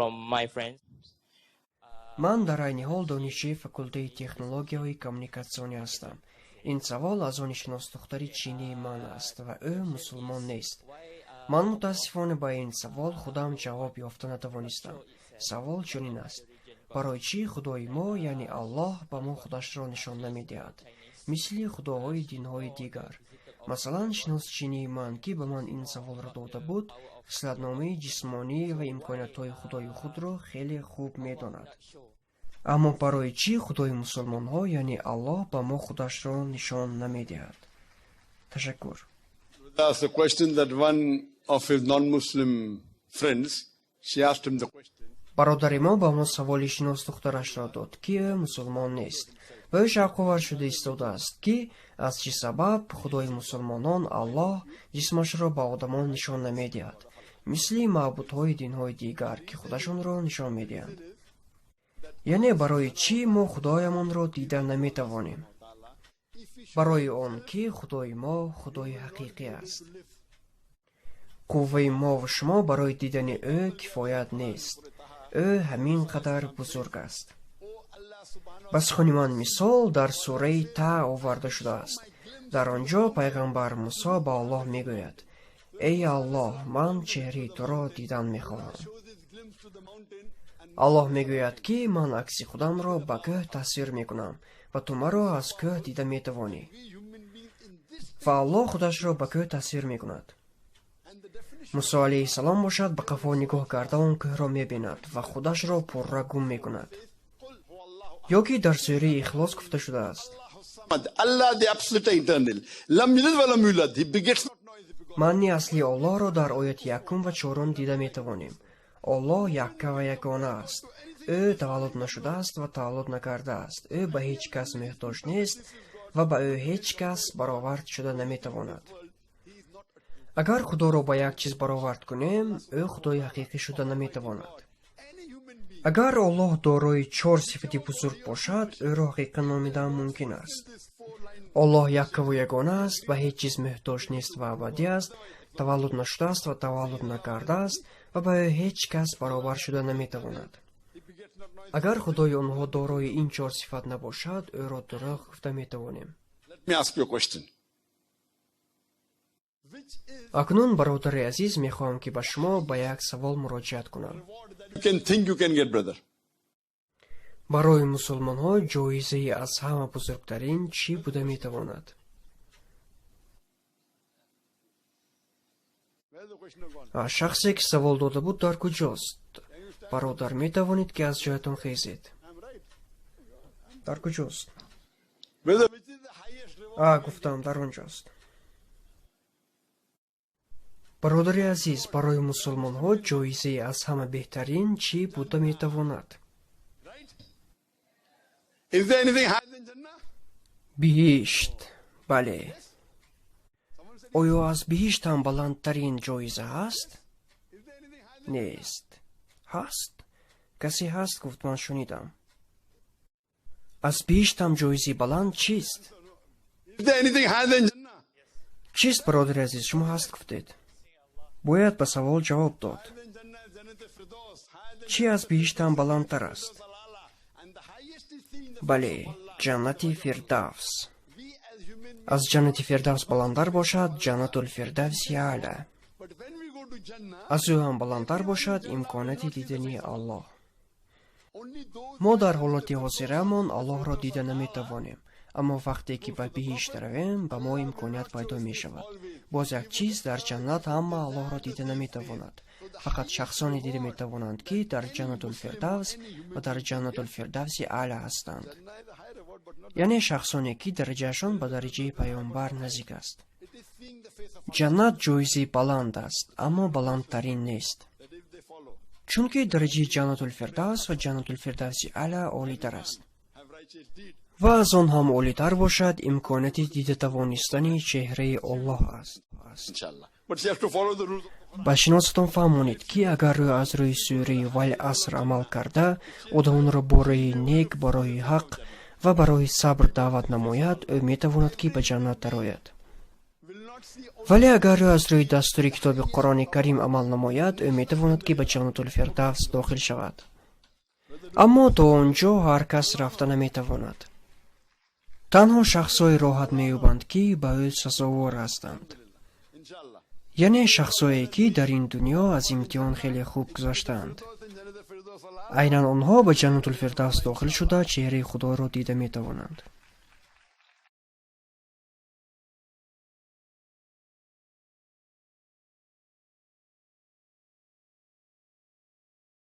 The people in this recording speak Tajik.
From my friends. Ман дар айни ҳол донишҷӯи факултети технологияҳои коммуникатсионӣ ҳастам. Ин савол аз они шиносдухтари чинии ман аст ва ӯ мусулмон нест. Ман мутаассифона ба ин савол худам ҷавоб ёфта натавонистам. Савол чунин аст: барои чӣ худои мо, яъне Аллоҳ, ба мо худашро нишон намедиҳад, мисли худоҳои динҳои дигар? Масалан, шиносчинии ман, ки ба ман ин саволро дода буд, хислатномаи ҷисмонӣ ва имкониятҳои худои худро хеле хуб медонад. Аммо барои чӣ худои мусулмонҳо, яъне Аллоҳ, ба мо худашро нишон намедиҳад? Ташаккур. That's the question that one of his non-Muslim friends, she asked him the question. Бародари мо ба мо саволи шиносдухтарашро дод, ки ӯ мусулмон нест ва ӯ шавқовар шуда истодааст, ки аз чӣ сабаб худои мусулмонон, Аллоҳ, ҷисмашро ба одамон нишон намедиҳад, мисли маъбудҳои динҳои дигар, ки худашонро нишон медиҳанд. Яъне барои чӣ мо худоямонро дида наметавонем? Барои он ки худои мо худои ҳақиқӣ аст. Қувваи мо ва шумо барои дидани ӯ кифоят нест. Ӯ ҳамин қадар бузург аст. Ба сухани ман мисол дар сураи Та оварда шудааст. Дар он ҷо пайғамбар Мусо ба Аллоҳ мегӯяд: «Эй Аллоҳ, ман чеҳраи туро дидан мехоҳам». Аллоҳ мегӯяд, ки ман акси худамро ба кӯҳ тасвир мекунам ва ту маро аз кӯҳ дида метавонӣ. Ва Аллоҳ худашро ба кӯҳ тасвир мекунад. Мусо алайҳиссалом бошад, ба қафо нигоҳ карда он кӯҳро мебинад ва худашро пурра гум мекунад. Ё ки дар сураи Ихлос гуфта шудааст: Allah, the Absolute Eternal. Lam yalid wa lam yulad. He begets not, nor is he begotten. Маъни аслии Оллоҳро дар ояти якум ва чорум дида метавонем. Оллоҳ якка ва ягона аст. Ӯ таваллуд нашудааст ва таваллуд накардааст. Ӯ ба ҳеҷ кас муҳтоҷ нест ва ба ӯ ҳеҷ кас баровард шуда наметавонад. Агар худоро ба як чиз баровард кунем, ӯ худои ҳақиқӣ шуда наметавонад. Агар Оллоҳ дорои чор сифати бузург бошад, ӯро ҳақиқӣ номидан мумкин аст. Оллоҳ яккаву ягона аст, ба ҳеҷ чиз муҳтоҷ нест ва абадӣ аст, таваллуд нашудааст ва таваллуд накардааст ва ба ӯ ҳеҷ кас баробар шуда наметавонад. Агар худои онҳо дорои ин чор сифат набошад, ӯро дурӯғ гуфта метавонем. Let me ask you a question. Акнун, бародари азиз, мехоҳам, ки ба шумо ба як савол муроҷиат кунам. You can think you can get, brother. Барои мусулмонҳо ҷоизаи аз ҳама бузургтарин чӣ буда метавонад? Шахсе, ки савол дода буд, дар куҷост? Бародар, метавонед, ки аз ҷоятон хезед? Дар куҷост? Brother, which is the highest reward? Гуфтам, дар он ҷост. Бародари азиз, барои мусулмонҳо ҷоизаи аз ҳама беҳтарин чӣ буда метавонад? Is there anything higher than Jannah? Биҳишт. Бале. Оё аз биҳишт ҳам баландтарин ҷоиза ҳаст? Нест. Ҳаст? Касе ҳаст гуфт, ман шунидам. Аз биҳишт ҳам ҷоизаи баланд чист? Is there anything higher than Jannah? Чист, бародари азиз, шумо ҳаст гуфтед. Бояд ба савол ҷавоб дод. Than Jannah is Jannat Firdaus. Higher than Чӣ аз биҳишт ҳам баландтар аст? Al-Ala. And the highest is seeing the Бале, Ҷаннати Фирдавс. We as human Аз Ҷаннати Фирдавс баландтар бошад Ҷаннатулфирдавси Аъла. But when we go to Jannah, Аз ӯ ҳам баландтар бошад имконияти дидани Аллоҳ. Only those Мо дар ҳолати ҳозираамон Аллоҳро дида наметавонем, аммо вақте ки ба биҳишт равем, ба мо имконият пайдо мешавад. Боз як чиз: дар ҷаннат ҳама Аллоҳро дида наметавонад. Фақат шахсоне дида метавонанд, ки дар Ҷаннатулфирдавс ва дар Ҷаннатулфирдавси Аъла ҳастанд, яъне шахсоне, ки дараҷаашон ба дараҷаи паёмбар наздик аст. Ҷаннат ҷоизаи баланд аст, аммо баландтарин нест, чунки дараҷаи Ҷаннатулфирдавс ва Ҷаннатулфирдавси Аъла олитар аст. Ва аз он ҳам олитар бошад имконияти дида тавонистани чеҳраи Оллоҳ аст. Inshallah. But you have to follow the rules. Ба шиносатон фаҳмонед, ки агар ӯ аз рӯи сураи Вал-Аср амал карда, одамонро бо роҳи нек, ба роҳи ҳақ ва ба роҳи сабр даъват намояд, ӯ метавонад, ки ба ҷаннат дарояд. Вале агар ӯ аз рӯи дастури китоби Қуръони Карим амал намояд, ӯ метавонад, ки ба Ҷаннатулфирдавс дохил шавад. Аммо то он ҷо ҳар кас рафта наметавонад. Танҳо шахсҳое роҳат меёбанд, ки ба ӯ сазовор ҳастанд, яъне шахсҳое, ки дар ин дунё аз имтиҳон хеле хуб гузаштаанд. Айнан онҳо ба Ҷаннатулфирдавс дохил шуда, чеҳраи Худоро дида метавонанд.